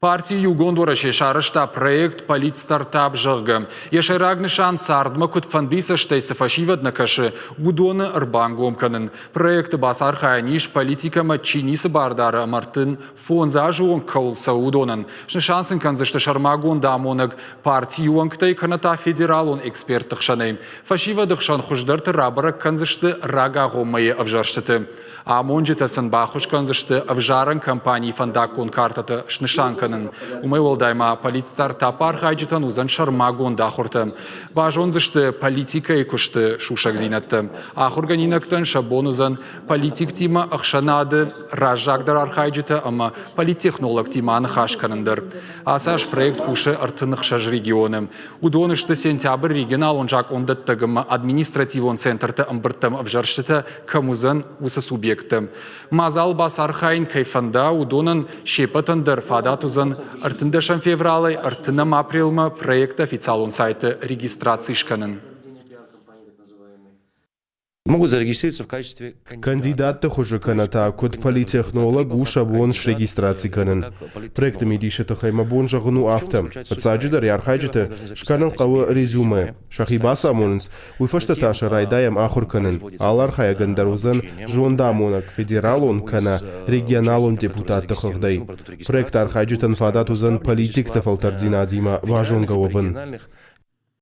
Парти Иугонд Уӕрӕсе сарӕзта проект «Политстартап», зӕгъгӕ. Йӕ сӕйраг нысан цардмӕ куыдфӕндыйы цӕстӕй цы фӕсивӕд нӕ кӕсы, уыдоны ӕрбангом кӕнын. Проекты бацархайӕн ис, политикӕмӕ чи ницы бар дары ӕмӕ 35 азы онг кӕуыл цӕуы, уыдонӕн. Снысан сын кӕндзысты сӕрмагонд амонӕг партийы уӕнгтӕй кӕнӕ та федералон экспертты хсӕнӕй. Фӕсивӕды хсӕн хуыздӕрты рабӕрӕг кӕндзысты рагагъоммӕйы ӕвзӕрстыты. Амонджытӕ сын баххуыс кӕндзысты ӕвзарӕн кампанийы фӕндаггон картӕтӕ снысан кӕнын. Уымӕй уӕлдай ма политстартапы архайджытӕн уыдзӕн сӕрмагонд ахуыртӕ. Базондзысты политикӕйы куысты сусӕгдзинӕдтӕ. Ахуыргӕнинӕгтӕн сӕ бон уыдзӕн политиктимӕ ӕхсӕнады раззагдӕр архайджытӕ ӕмӕ политтехнологтимӕ аныхас кӕнын дӕр. Ацы аз проект кусы 36 регионы. Уыдон сты сентябрь регионалон закъондӕттӕг ӕмӕ административон центрты ӕмбырдтӕм ӕвзӕрстытӕ кӕм уыдзӕн, уыцы субъекттӕ. Мадзал бацархайын кӕй фӕнда, уыдонӕн се ппӕтӕн дӕр фадат уыдзӕн 13 февралӕй 30 апрелмӕ проекты официалон сайты регистраци скӕнын. Могут зарегистрироваться в качестве Кандидатты хуызы кӕнӕ та куыд политехнолог у сӕ бон срегистраци кӕнын. Проекты мидисы тыххӕй мӕ бон зӕгъын у афтӕ. Фыццаджыдӕр йӕ архайджыты скӕнын хъӕуы резюме. Сӕхи бацамонынц, уый фӕстӕ та сӕ райдайӕм ахуыр кӕнын. Алы архайӕгӕн дӕр уыдзӕн зондамонӕг федералон кӕнӕ регионалон депутатты хыгъдӕй. Проекты архайджытӕн фадат уыдзӕн политикты фӕлтӕрддзинадимӕ базонгӕ уӕвын.